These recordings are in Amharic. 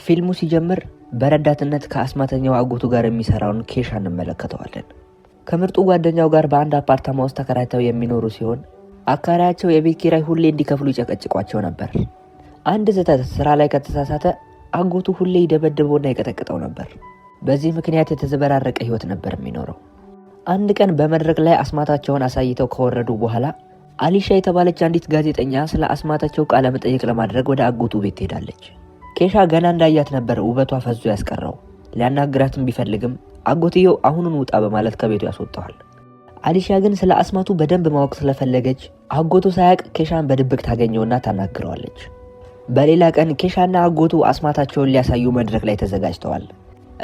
ፊልሙ ሲጀምር በረዳትነት ከአስማተኛው አጎቱ ጋር የሚሰራውን ኬሻ እንመለከተዋለን። ከምርጡ ጓደኛው ጋር በአንድ አፓርታማ ውስጥ ተከራይተው የሚኖሩ ሲሆን አካራያቸው የቤት ኪራይ ሁሌ እንዲከፍሉ ይጨቀጭቋቸው ነበር። አንድ ስህተት ስራ ላይ ከተሳሳተ አጎቱ ሁሌ ይደበድበውና ይቀጠቅጠው ነበር። በዚህ ምክንያት የተዘበራረቀ ህይወት ነበር የሚኖረው። አንድ ቀን በመድረክ ላይ አስማታቸውን አሳይተው ከወረዱ በኋላ አሊሻ የተባለች አንዲት ጋዜጠኛ ስለ አስማታቸው ቃለ መጠይቅ ለማድረግ ወደ አጎቱ ቤት ትሄዳለች። ኬሻ ገና እንዳያት ነበር ውበቷ ፈዞ ያስቀረው። ሊያናግራትም ቢፈልግም አጎትየው አሁኑን ውጣ በማለት ከቤቱ ያስወጣዋል። አሊሻ ግን ስለ አስማቱ በደንብ ማወቅ ስለፈለገች አጎቱ ሳያቅ ኬሻን በድብቅ ታገኘውና ታናግረዋለች። በሌላ ቀን ኬሻና አጎቱ አስማታቸውን ሊያሳዩ መድረክ ላይ ተዘጋጅተዋል።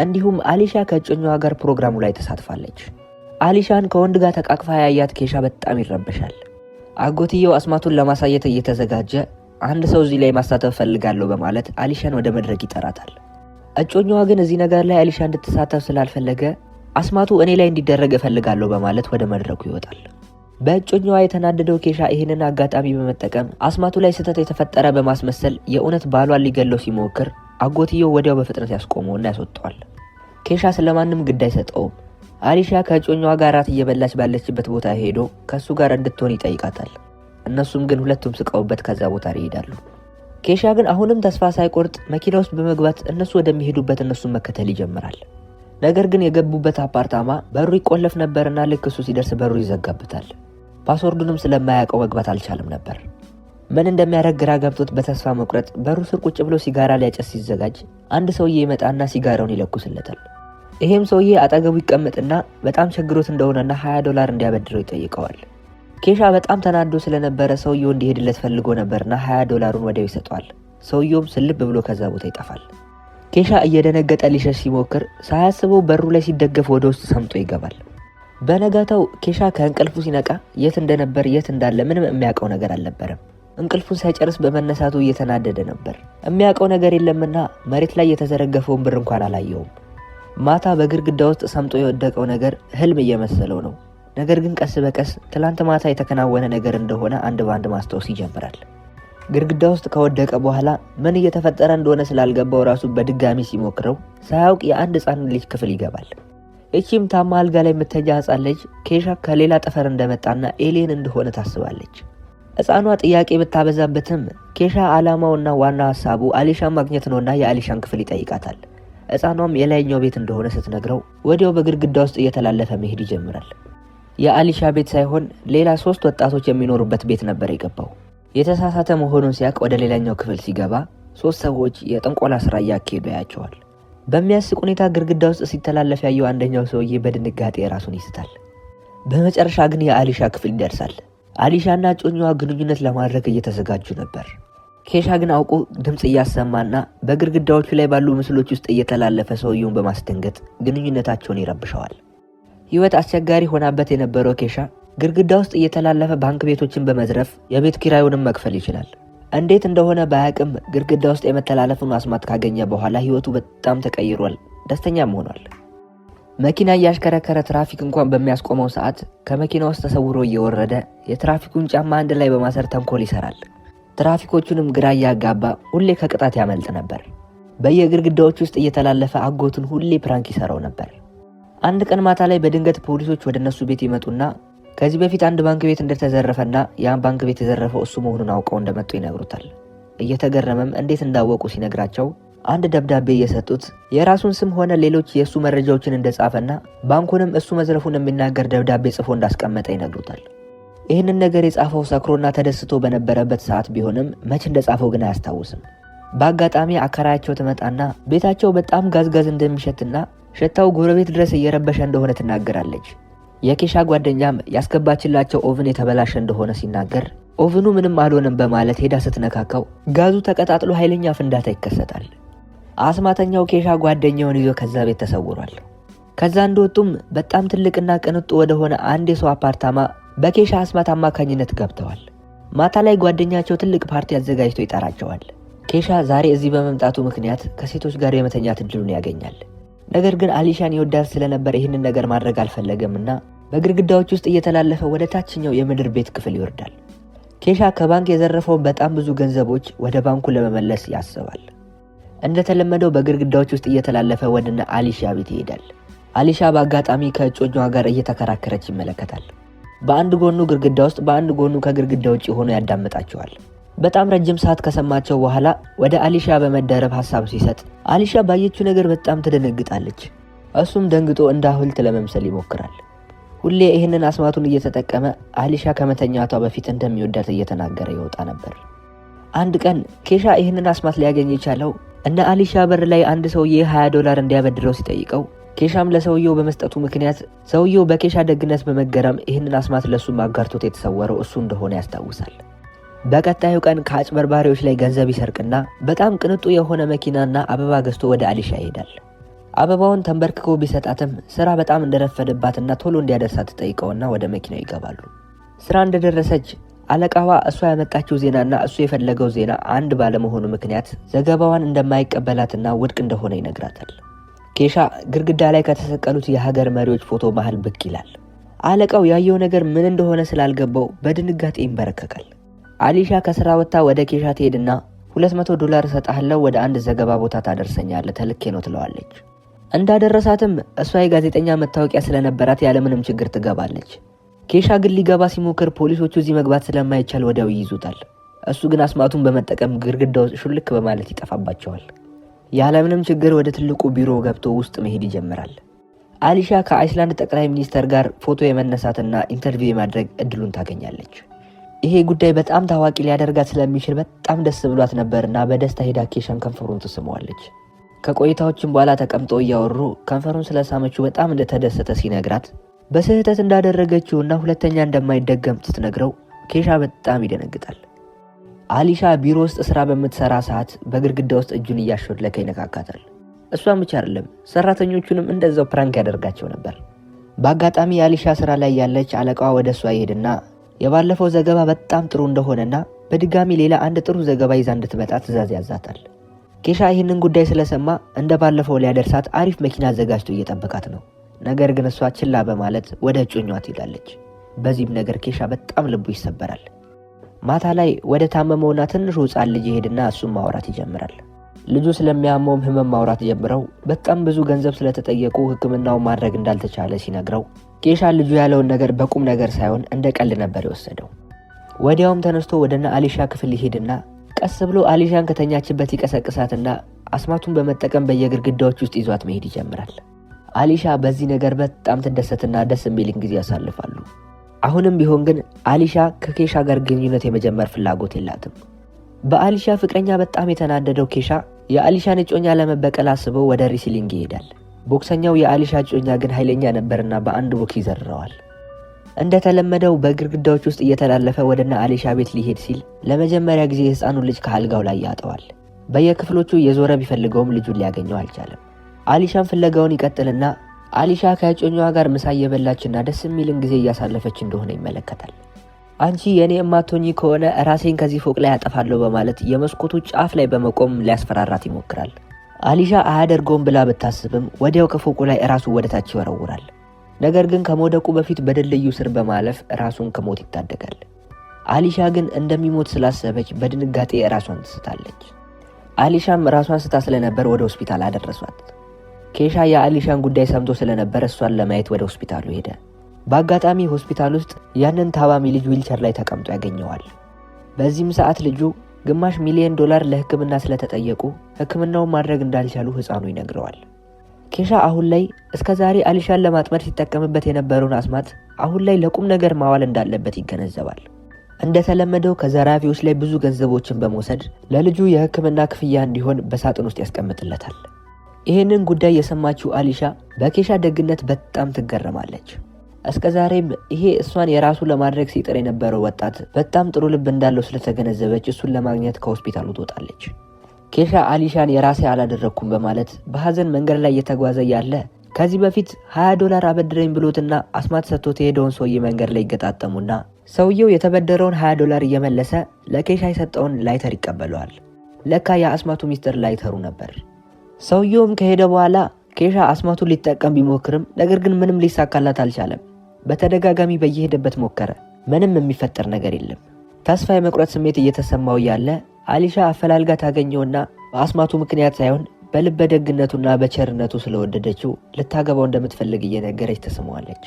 እንዲሁም አሊሻ ከእጮኛዋ ጋር ፕሮግራሙ ላይ ተሳትፋለች። አሊሻን ከወንድ ጋር ተቃቅፋ ያያት ኬሻ በጣም ይረበሻል። አጎትየው አስማቱን ለማሳየት እየተዘጋጀ አንድ ሰው እዚህ ላይ ማሳተፍ ፈልጋለሁ በማለት አሊሻን ወደ መድረክ ይጠራታል። እጮኛዋ ግን እዚህ ነገር ላይ አሊሻ እንድትሳተፍ ስላልፈለገ አስማቱ እኔ ላይ እንዲደረግ እፈልጋለሁ በማለት ወደ መድረኩ ይወጣል። በእጮኛዋ የተናደደው ኬሻ ይህንን አጋጣሚ በመጠቀም አስማቱ ላይ ስህተት የተፈጠረ በማስመሰል የእውነት ባሏን ሊገለው ሲሞክር አጎትየው ወዲያው በፍጥነት ያስቆመውና ያስወጣዋል። ኬሻ ስለማንም ግድ አይሰጠውም። አሊሻ ከእጮኛዋ ጋር ራት እየበላች ባለችበት ቦታ ሄዶ ከእሱ ጋር እንድትሆን ይጠይቃታል። እነሱም ግን ሁለቱም ስቀውበት ከዛ ቦታ ይሄዳሉ። ኬሻ ግን አሁንም ተስፋ ሳይቆርጥ መኪና ውስጥ በመግባት እነሱ ወደሚሄዱበት እነሱን መከተል ይጀምራል። ነገር ግን የገቡበት አፓርታማ በሩ ይቆለፍ ነበርና ልክ እሱ ሲደርስ በሩ ይዘጋበታል። Password ኡንም ስለማያውቀው መግባት አልቻለም ነበር። ምን እንደሚያደርግ ግራ ገብቶት በተስፋ መቁረጥ በሩ ስር ቁጭ ብሎ ሲጋራ ሊያጨስ ሲዘጋጅ አንድ ሰውዬ ይመጣና ሲጋራውን ይለኩስለታል። ይሄም ሰውዬ አጠገቡ ይቀመጥና በጣም ቸግሮት እንደሆነና $20 እንዲያበድረው ይጠይቀዋል። ኬሻ በጣም ተናዶ ስለነበረ ሰውየው እንዲሄድለት ፈልጎ ነበርና $20ሩን ወዲያው ይሰጠዋል። ሰውየውም ስልብ ብሎ ከዛ ቦታ ይጠፋል። ኬሻ እየደነገጠ ሊሸሽ ሲሞክር ሳያስበው በሩ ላይ ሲደገፍ ወደ ውስጥ ሰምጦ ይገባል። በነጋታው ኬሻ ከእንቅልፉ ሲነቃ የት እንደነበር የት እንዳለ ምንም የሚያውቀው ነገር አልነበረም። እንቅልፉን ሳይጨርስ በመነሳቱ እየተናደደ ነበር። የሚያውቀው ነገር የለምና መሬት ላይ የተዘረገፈውን ብር እንኳን አላየውም። ማታ በግድግዳ ውስጥ ሰምጦ የወደቀው ነገር ህልም እየመሰለው ነው። ነገር ግን ቀስ በቀስ ትላንት ማታ የተከናወነ ነገር እንደሆነ አንድ በአንድ ማስታወስ ይጀምራል። ግድግዳ ውስጥ ከወደቀ በኋላ ምን እየተፈጠረ እንደሆነ ስላልገባው ራሱ በድጋሚ ሲሞክረው ሳያውቅ የአንድ ህፃን ልጅ ክፍል ይገባል። እቺም ታማ አልጋ ላይ የምተኛ ህፃን ልጅ ኬሻ ከሌላ ጠፈር እንደመጣና alien እንደሆነ ታስባለች። ህፃኗ ጥያቄ ብታበዛበትም ኬሻ ዓላማውና ዋና ሀሳቡ አሊሻን ማግኘት ነውና የአሊሻን ክፍል ይጠይቃታል። ህፃኗም የላይኛው ቤት እንደሆነ ስትነግረው ወዲያው በግድግዳ ውስጥ እየተላለፈ መሄድ ይጀምራል። የአሊሻ ቤት ሳይሆን ሌላ 3 ወጣቶች የሚኖሩበት ቤት ነበር የገባው። የተሳሳተ መሆኑን ሲያውቅ ወደ ሌላኛው ክፍል ሲገባ 3 ሰዎች የጥንቆላ ስራ እያካሄዱ ያያቸዋል። በሚያስቅ ሁኔታ ግድግዳ ውስጥ ሲተላለፍ ያየው አንደኛው ሰውዬ በድንጋጤ ራሱን ይስታል። በመጨረሻ ግን የአሊሻ ክፍል ይደርሳል። አሊሻና እጮኛዋ ግንኙነት ለማድረግ እየተዘጋጁ ነበር። ኬሻ ግን አውቆ ድምጽ እያሰማና በግድግዳዎቹ ላይ ባሉ ምስሎች ውስጥ እየተላለፈ ሰውየውን በማስደንገጥ ግንኙነታቸውን ይረብሸዋል። ህይወት አስቸጋሪ ሆናበት የነበረው ኬሻ ግድግዳ ውስጥ እየተላለፈ ባንክ ቤቶችን በመዝረፍ የቤት ኪራዩንም መክፈል ይችላል። እንዴት እንደሆነ ባያቅም ግድግዳ ውስጥ የመተላለፉን አስማት ካገኘ በኋላ ህይወቱ በጣም ተቀይሯል፣ ደስተኛም ሆኗል። መኪና እያሽከረከረ ትራፊክ እንኳን በሚያስቆመው ሰዓት ከመኪና ውስጥ ተሰውሮ እየወረደ የትራፊኩን ጫማ አንድ ላይ በማሰር ተንኮል ይሰራል። ትራፊኮቹንም ግራ እያጋባ ሁሌ ከቅጣት ያመልጥ ነበር። በየግድግዳዎች ውስጥ እየተላለፈ አጎቱን ሁሌ prank ይሰራው ነበር። አንድ ቀን ማታ ላይ በድንገት ፖሊሶች ወደ እነሱ ቤት ይመጡና ከዚህ በፊት አንድ ባንክ ቤት እንደተዘረፈና ያን ባንክ ቤት የዘረፈው እሱ መሆኑን አውቀው እንደመጡ ይነግሩታል። እየተገረመም እንዴት እንዳወቁ ሲነግራቸው አንድ ደብዳቤ እየሰጡት የራሱን ስም ሆነ ሌሎች የእሱ መረጃዎችን እንደጻፈና ባንኩንም እሱ መዝረፉን የሚናገር ደብዳቤ ጽፎ እንዳስቀመጠ ይነግሩታል። ይህንን ነገር የጻፈው ሰክሮና ተደስቶ በነበረበት ሰዓት ቢሆንም መች እንደጻፈው ግን አያስታውስም። በአጋጣሚ አከራያቸው ትመጣና ቤታቸው በጣም ጋዝጋዝ እንደሚሸትና ሽታው ጎረቤት ድረስ እየረበሸ እንደሆነ ትናገራለች። የኬሻ ጓደኛም ያስገባችላቸው oven የተበላሸ እንደሆነ ሲናገር oven ኑ ምንም አልሆነም በማለት ሄዳ ስትነካካው ጋዙ ተቀጣጥሎ ኃይለኛ ፍንዳታ ይከሰታል። አስማተኛው ኬሻ ጓደኛውን ይዞ ከዛ ቤት ተሰውሯል። ከዛ እንደወጡም በጣም ትልቅና ቅንጡ ወደሆነ አንድ የሰው አፓርታማ በኬሻ አስማት አማካኝነት ገብተዋል። ማታ ላይ ጓደኛቸው ትልቅ ፓርቲ አዘጋጅቶ ይጠራቸዋል። ኬሻ ዛሬ እዚህ በመምጣቱ ምክንያት ከሴቶች ጋር የመተኛት እድሉን ያገኛል። ነገር ግን አሊሻን ይወዳት ስለነበር ይህንን ነገር ማድረግ አልፈለገምና በግድግዳዎች ውስጥ እየተላለፈ ወደ ታችኛው የምድር ቤት ክፍል ይወርዳል። ኬሻ ከባንክ የዘረፈውን በጣም ብዙ ገንዘቦች ወደ ባንኩ ለመመለስ ያስባል። እንደተለመደው በግድግዳዎች ውስጥ እየተላለፈ ወደነ አሊሻ ቤት ይሄዳል። አሊሻ በአጋጣሚ ከእጮኛዋ ጋር እየተከራከረች ይመለከታል። በአንድ ጎኑ ግድግዳ ውስጥ በአንድ ጎኑ ከግድግዳ ውጭ ሆኖ ያዳምጣቸዋል። በጣም ረጅም ሰዓት ከሰማቸው በኋላ ወደ አሊሻ በመደረብ ሀሳብ ሲሰጥ አሊሻ ባየችው ነገር በጣም ትደነግጣለች። እሱም ደንግጦ እንደ ሐውልት ለመምሰል ይሞክራል። ሁሌ ይህንን አስማቱን እየተጠቀመ አሊሻ ከመተኛቷ በፊት እንደሚወዳት እየተናገረ ይወጣ ነበር። አንድ ቀን ኬሻ ይህንን አስማት ሊያገኝ የቻለው እነ አሊሻ በር ላይ አንድ ሰውዬ $20 እንዲያበድረው ሲጠይቀው ኬሻም ለሰውየው በመስጠቱ ምክንያት ሰውየው በኬሻ ደግነት በመገረም ይህንን አስማት ለሱ አጋርቶት የተሰወረው እሱ እንደሆነ ያስታውሳል። በቀጣዩ ቀን ከአጭበርባሪዎች ላይ ገንዘብ ይሰርቅና በጣም ቅንጡ የሆነ መኪናና አበባ ገዝቶ ወደ አሊሻ ይሄዳል። አበባውን ተንበርክኮ ቢሰጣትም ስራ በጣም እንደረፈደባትና ቶሎ እንዲያደርሳት ትጠይቀውና ወደ መኪናው ይገባሉ። ስራ እንደደረሰች አለቃዋ እሷ ያመጣችው ዜናና እሱ የፈለገው ዜና አንድ ባለመሆኑ ምክንያት ዘገባዋን እንደማይቀበላትና ውድቅ እንደሆነ ይነግራታል። ኬሻ ግድግዳ ላይ ከተሰቀሉት የሀገር መሪዎች ፎቶ መሃል ብቅ ይላል። አለቃው ያየው ነገር ምን እንደሆነ ስላልገባው በድንጋጤ ይንበረከካል። አሊሻ ከስራ ወጥታ ወደ ኬሻ ትሄድና $200 እሰጥሃለሁ፣ ወደ አንድ ዘገባ ቦታ ታደርሰኛለህ፣ ተልኬ ነው ትለዋለች። እንዳደረሳትም እሷ የጋዜጠኛ መታወቂያ ስለነበራት ያለምንም ችግር ትገባለች። ኬሻ ግን ሊገባ ሲሞክር ፖሊሶቹ እዚህ መግባት ስለማይቻል ወዲያው ይይዙታል። እሱ ግን አስማቱን በመጠቀም ግድግዳው ሹልክ በማለት ይጠፋባቸዋል። ያለምንም ችግር ወደ ትልቁ ቢሮ ገብቶ ውስጥ መሄድ ይጀምራል። አሊሻ ከአይስላንድ ጠቅላይ ሚኒስተር ጋር ፎቶ የመነሳትና interview የማድረግ እድሉን ታገኛለች። ይሄ ጉዳይ በጣም ታዋቂ ሊያደርጋት ስለሚችል በጣም ደስ ብሏት ነበርና በደስታ ሄዳ ኬሻን ከንፈሩን ትስመዋለች። ከቆይታዎችም በኋላ ተቀምጠው እያወሩ ከንፈሩን ስለሳመችው በጣም እንደተደሰተ ሲነግራት በስህተት እንዳደረገችውና ሁለተኛ እንደማይደገም ስትነግረው ኬሻ በጣም ይደነግጣል። አሊሻ ቢሮ ውስጥ ስራ በምትሰራ ሰዓት በግድግዳ ውስጥ እጁን እያሾለከ ይነካካታል። እሷን ብቻ አይደለም ሰራተኞቹንም እንደዛው prank ያደርጋቸው ነበር። በአጋጣሚ አሊሻ ስራ ላይ ያለች አለቃዋ ወደ እሷ ይሄድና የባለፈው ዘገባ በጣም ጥሩ እንደሆነና በድጋሚ ሌላ አንድ ጥሩ ዘገባ ይዛ እንድትመጣ ትዕዛዝ ያዛታል። ኬሻ ይህንን ጉዳይ ስለሰማ እንደ ባለፈው ሊያደርሳት አሪፍ መኪና አዘጋጅቶ እየጠበቃት ነው። ነገር ግን እሷ ችላ በማለት ወደ እጮኛዋ ትሄዳለች። በዚህም ነገር ኬሻ በጣም ልቡ ይሰበራል። ማታ ላይ ወደ ታመመውና ትንሹ ሕፃን ልጅ ይሄድና እሱም ማውራት ይጀምራል። ልጁ ስለሚያመውም ህመም ማውራት ጀምረው በጣም ብዙ ገንዘብ ስለተጠየቁ ሕክምናውን ማድረግ እንዳልተቻለ ሲነግረው ኬሻ ልጁ ያለውን ነገር በቁም ነገር ሳይሆን እንደ ቀልድ ነበር የወሰደው። ወዲያውም ተነስቶ ወደነ አሊሻ ክፍል ይሄድና ቀስ ብሎ አሊሻን ከተኛችበት ይቀሰቅሳትና አስማቱን በመጠቀም በየግድግዳዎች ውስጥ ይዟት መሄድ ይጀምራል። አሊሻ በዚህ ነገር በጣም ትደሰትና ደስ የሚልን ጊዜ ያሳልፋሉ። አሁንም ቢሆን ግን አሊሻ ከኬሻ ጋር ግንኙነት የመጀመር ፍላጎት የላትም። በአሊሻ ፍቅረኛ በጣም የተናደደው ኬሻ የአሊሻን እጮኛ ለመበቀል አስቦ ወደ wrestling ይሄዳል። ቦክሰኛው የአሊሻ እጮኛ ግን ኃይለኛ ነበርና በአንድ ቦክስ ይዘርረዋል። እንደተለመደው በግድግዳዎች ውስጥ እየተላለፈ ወደነ አሊሻ ቤት ሊሄድ ሲል ለመጀመሪያ ጊዜ የህፃኑን ልጅ ከአልጋው ላይ ያጠዋል። በየክፍሎቹ እየዞረ ቢፈልገውም ልጁን ሊያገኘው አልቻለም። አሊሻን ፍለጋውን ይቀጥልና አሊሻ ከእጮኛዋ ጋር ምሳ እየበላችና ደስ የሚልን ጊዜ እያሳለፈች እንደሆነ ይመለከታል። አንቺ የኔ እማትሆኚ ከሆነ ራሴን ከዚህ ፎቅ ላይ አጠፋለሁ በማለት የመስኮቱ ጫፍ ላይ በመቆም ሊያስፈራራት ይሞክራል። አሊሻ አያደርገውም ብላ ብታስብም ወዲያው ከፎቁ ላይ ራሱ ወደታች ይወረውራል። ነገር ግን ከመውደቁ በፊት በድልድዩ ስር በማለፍ ራሱን ከሞት ይታደጋል። አሊሻ ግን እንደሚሞት ስላሰበች በድንጋጤ ራሷን ትስታለች። አሊሻም ራሷን ስታ ስለነበር ወደ ሆስፒታል አደረሷት። ኬሻ የአሊሻን ጉዳይ ሰምቶ ስለነበር እሷን ለማየት ወደ ሆስፒታሉ ሄደ። በአጋጣሚ ሆስፒታል ውስጥ ያንን ታማሚ ልጅ ዊልቸር ላይ ተቀምጦ ያገኘዋል። በዚህም ሰዓት ልጁ $500,000 ለሕክምና ስለተጠየቁ ሕክምናውን ማድረግ እንዳልቻሉ ሕፃኑ ይነግረዋል። ኬሻ አሁን ላይ እስከ ዛሬ አሊሻን ለማጥመድ ሲጠቀምበት የነበረውን አስማት አሁን ላይ ለቁም ነገር ማዋል እንዳለበት ይገነዘባል። እንደተለመደው ከዘራፊዎች ላይ ብዙ ገንዘቦችን በመውሰድ ለልጁ የሕክምና ክፍያ እንዲሆን በሳጥን ውስጥ ያስቀምጥለታል። ይህንን ጉዳይ የሰማችው አሊሻ በኬሻ ደግነት በጣም ትገረማለች። እስከ ዛሬም ይሄ እሷን የራሱ ለማድረግ ሲጥር የነበረው ወጣት በጣም ጥሩ ልብ እንዳለው ስለተገነዘበች እሱን ለማግኘት ከሆስፒታሉ ትወጣለች። ኬሻ አሊሻን የራሴ አላደረግኩም በማለት በሀዘን መንገድ ላይ እየተጓዘ ያለ ከዚህ በፊት $20 አበድረኝ ብሎትና አስማት ሰጥቶት የሄደውን ሰውዬ መንገድ ላይ ይገጣጠሙና ሰውየው የተበደረውን $20 እየመለሰ ለኬሻ የሰጠውን ላይተር ይቀበለዋል። ለካ የአስማቱ ሚስጥር ላይተሩ ነበር። ሰውየውም ከሄደ በኋላ ኬሻ አስማቱን ሊጠቀም ቢሞክርም ነገር ግን ምንም ሊሳካላት አልቻለም። በተደጋጋሚ በየሄደበት ሞከረ። ምንም የሚፈጠር ነገር የለም። ተስፋ የመቁረጥ ስሜት እየተሰማው ያለ አሊሻ አፈላልጋ ታገኘውና በአስማቱ ምክንያት ሳይሆን በልበ ደግነቱና በቸርነቱ ስለወደደችው ልታገባው እንደምትፈልግ እየነገረች ተስመዋለች።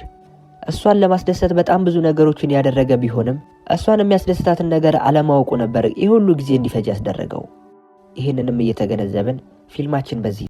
እሷን ለማስደሰት በጣም ብዙ ነገሮችን ያደረገ ቢሆንም እሷን የሚያስደስታትን ነገር አለማወቁ ነበር ይህ ሁሉ ጊዜ እንዲፈጅ ያስደረገው። ይህንንም እየተገነዘብን ፊልማችን በዚህ